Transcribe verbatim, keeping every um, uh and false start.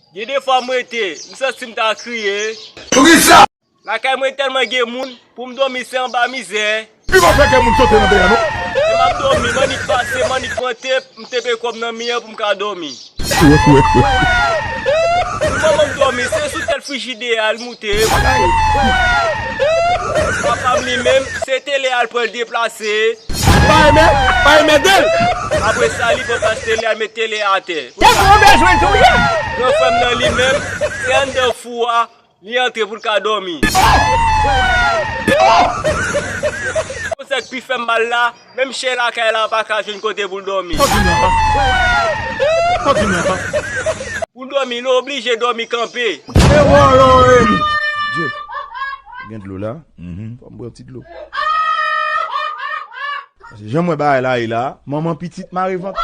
Gen de fwa m rete, m santi m ta kriye. Poukisa? Lakay mwen tèlman gen moun, pou m dòmi se anba mizè. Li pa fè kè moun sote nan peyi a non. E m ap dòmi, m annik pase, m annik pran tep, m tepe kò m nan mi an pou m ka dòmi. Pou manman m dòmi, se sou tèt frijidè a l moute. Papa m li menm, se tele a l pran l deplase. Pa renmen, pa renmen de l. Apre sa, li pran plas tele a, l met tele a atè. Tèt ou bezwen touye. Gran frè m nan li menm, se anndan fou a, li antre pou l ka dòmi. Konsèy k pi fè m mal la, menm chen lakay la pa ka jwenn kote pou l dòmi. Pou l dòmi, li oblije dòmi kanpe. Dye, gen dlo la? Fò m bwè yon ti dlo. Paske jan m wè bagay la ye la, manman pitit mare vant.